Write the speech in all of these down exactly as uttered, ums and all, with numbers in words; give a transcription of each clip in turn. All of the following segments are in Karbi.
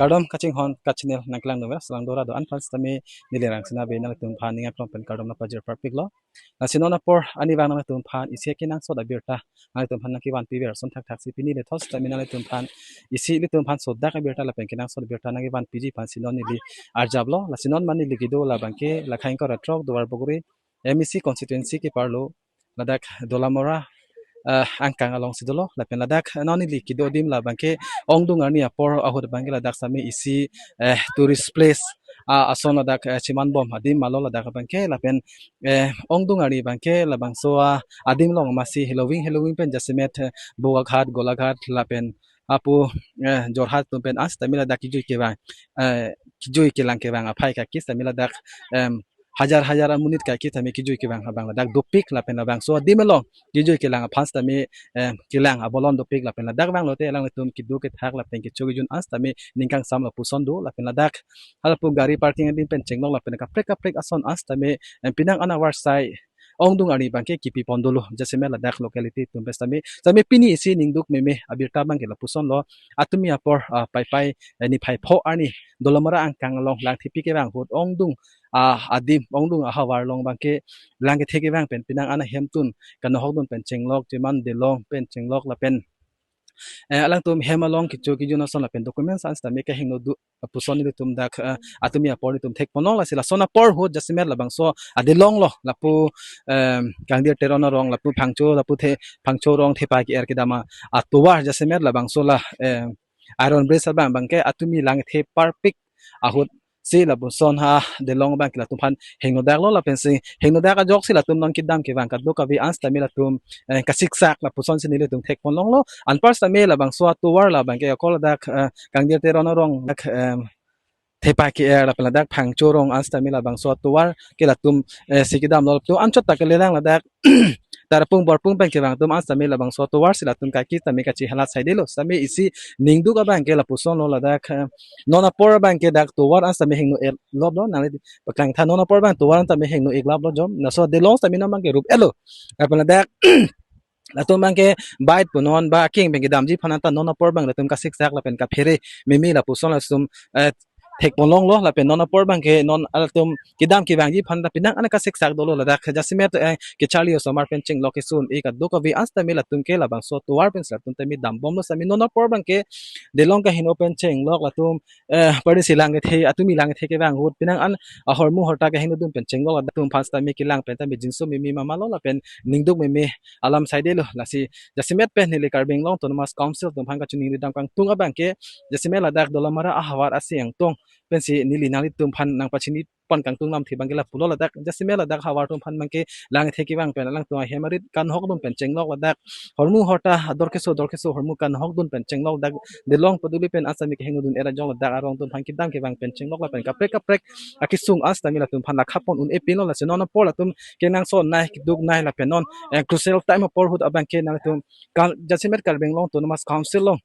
Kardom kachinghon kachannel nangkelang dong, selang dora do-an aphan sitame neli Rangsina Bey nanglitum aphan ning aklong pen kardom nangpajir parpiklo. Lasi non apor arni abang nanglitum aphan isi kenangsot abirta nanglitum aphan nangkevan piver ason thakthak si pini lethot sitame nanglitum aphan isi ilitum aphan sodak abirta lapen kenangsot abirta nangkevan piji aphan si non neli arjaplo. Lasi non mane neli kedo labangke la Khaingkor Atrok Duarbagori M A C constituency keparlo ladak Dolamara, eh, angkang alongsi dolo. Lapen ladak non neli kedo adim labangke ongdung arni apor ahut abangke ladak sitame isi, eh, tourist place, ah, ason ladak, eh, cheman bom adim malo ladak abangke. Lapen, eh, ongdung arni abangke labangso, ah, adim along masi Halloween, Halloween pen jasemet, eh, Bogaghat, Golaghat lapen apo, eh, Jorhat atum pen an sitame ladak kejui kevang, eh, kejui kelang kevang aphai kaki sitame ladak, em, hajar hajar amonit kaki sitame kejui kevang abang ladak dopik lapen labangso adim along kejui kelang aphan sitame, em, kelang abolon dopik lapen ladak vanglote alanglitum kedo kethak lapen kecho kejun an sitame ning kangsam lapuson do lapen ladak halapu gari parking adim pen chenglok lapen kaprek kaprek ason an sitame, em, penang an avarsai ongdung arni abangke kipipon dolo. Jasemet ladak locality atum pen sitame, sitame pini isi ningduk meme abirta abangke lapusonlo. Atumi apor, ah, Paipai, eh, niphai pho arni Dolamara angkang along langthepi kevang ahut ongdung, ah, adim, ongdung ahavar along abangke lang kethe kevang pen penang an ahemtun kanohokdun pen chenglok, cheman delong pen chenglok lapen, eh, alangtum hem along kecho kejun ason lapen documents an sitame kehingno do lapuson nelitum dak, eh, atumi apor nelitum thekponlong. Lasi lason apor ahut jasemet labangso adelonglo lapu, em, Kangdir Teron arong lapu Phangcho lapu the Phangcho arong thepa ke-er kedam atovar jasemet labangso la, em, Iron Bridge abang abangke atumi lang kethe parpik ahut si lapuson ha delong abangke latum aphan hingnodaklo lapen si hingnodak ajoksi latum non kedam kevang kadokave an sitame latum, eh, kasiksak lapuson si nelitum thekponlonglo. Anpar sitame labangso atovar labangke ako ladak, eh, Kangdir Teron arong dak, em, thepa ke-er lapen ladak Phangcho arong an sitame labangso atovar ke latum, eh, si kedamlo latum anchot ta kelelang ladak Tarapung Borpung pen kevang atum an sitame labangso atovar si latum kaki sitame kachehalat saidelo sitame isi ningduk abangke lapusonlo ladak, eh, non apor abangke dak tovar an sitame hingno-et loplo nangli paklangtha non apor abang tovar an sitame hingno-ik laplo jom. Laso adelong sitame non abangke rup-etlo. Lapen ladak latum abangke bike punon ba aking pen kedamji aphan anta non apor abang latum kasiksak lapen kaphere meme lapuson latum, eh, thekponlonglo lapen non apor abangke non alatum kedam kevangji aphan ta penang an kasiksak dolo ladak jasemet, eh, kecharli osomar pen chenglok kesun-ik kadokave an sitame latum ke labangso atovar pen si latum tame dambomlo sitame non apor abangke delong kahingno pen chenglok latum, eh, parisi lang kethe atumi lang kethe kevang ahut penang an ahormu horta kahingnodun pen chenglok latum aphan sitame kelang pen tame jinso meme mamalo lapen ningduk meme alam saidelo. Lasi jasemet pen neli Karbi Anglong Autonomous Council atum aphan kachiningri dam kangtung abangke jasemet ladak Dolamara ahavar asi angtong pensi neli nanglitum aphan nangpachini pon kangtung lamthe abangke lapulo ladak jasemet ladak havar atum aphan abangke lang kethe kevang pen alangtum ahem arit kanhokdun pen chenglok ladak hormu horta ador keso dor keso hormu kanhokdun pen chenglok dak delong paduli pen an sitame kehingnodun-et ajok ladak arong atum aphan kedam kevang pen chenglok lapen kaprek kaprek akesung an sitame latum aphan lakhapon un-e pinlo. Lasi non apor latum kenangsot nai keduk nai lapen non, eh, crucial time apor ahut abangke nangtum kal jasemet Karbi Anglong Autonomous Council along,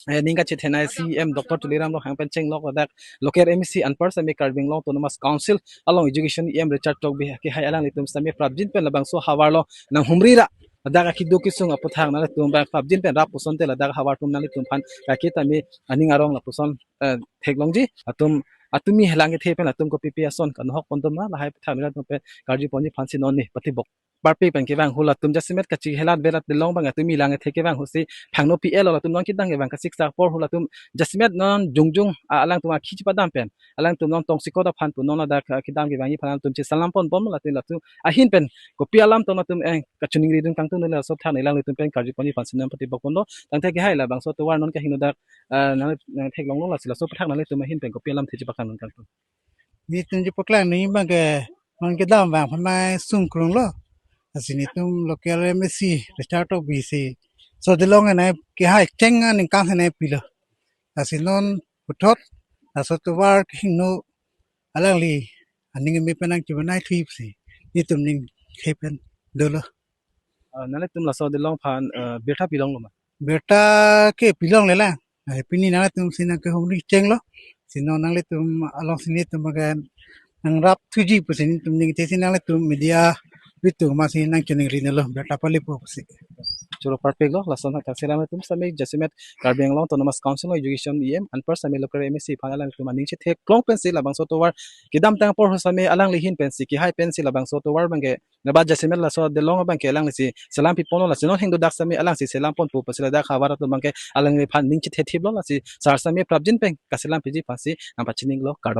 eh, ning kachethenei C E M Doctor Tuliram Ronghang pen chenglok ladak local M A C anpar sitame Karbi Anglong Autonomous Council along Education E M Richard Tokbi kehai alanglitum sitame prapjin pen labangso havarlo nanghumri ra ladak akeduk kesung aputhak nanglitum abang prapjin pen rap pusonte ladak havar atum nanglitum aphan kaki tame aning arong lapuson, eh, theklongji atum atumi lang kethe pen atum kopipi ason kanhokpon atum na lahai aputhak nanglitum pen karjuponji aphan si non ne patibok parpik pen kevang ahut latum jasemet kachehalat velat delong abang atumi lang kethe kevang ahut si phangno pi-etlo latum non kedam kevang kasiksak apor ahut latum jasemet non jongjung, ah, alangtum akhi chepadam pen alangtum non tongsekot aphan pu non ladak, ah, kedam kevangji aphan atum chesalam ponbom latum latum ahin pen kopi alam tong latum, eh, kachiningridun kangtung neli laso aputhak neli alanglitum pen karjuponji aphan si non patibokponlo. Tangte kehai labangso atovar non kehingno dak, ah, nang, nangtheklonglo lasi laso aputhak nanglitum ahin pen kopi alamthe chepaklangdun kangtung. Netum chepaklang nangji abangke non kedam abang aphan nai sungkrunglo. Lasi netum local M A C Richard Tokbi si so delong nai kehai cheng aningkan nai pilo. Lasi non puthot laso atovar kehingno alangli aning me pen nangchibanai thip si netum ning khe pen dolo. Ah, nanglitum laso delong aphan, eh, birta pilonglo ma? Birta ke pilongle la. Eh, pini nanglitum si nangkehumri chenglo. Si non nanglitum along si netum abangke nangrap thuji pusi netum ning te si nanglitum media bitu ma si nangchiningri nelo birta palepo pusi. choro parpiklo. Lason thak selam atum sitame jasemet Karbi Anglong Autonomous Council Education E M anpar sitame local M A C aphan alangtum aning chethe klong pensi labangso tovar kedamtang apor sitame alangli ahin pensi kehai pensi labangso tovar abangke naba jasemet laso delong abangke alanglisi selam piponlo, lasi non hingdo dak sitame alangsi selam ponpo pusi ladak havar atum abangke alangliphan ning chethe thiplo. Lasi sar sitame prapjin pen kaselam piji aphansi nangpachinilo, kardom.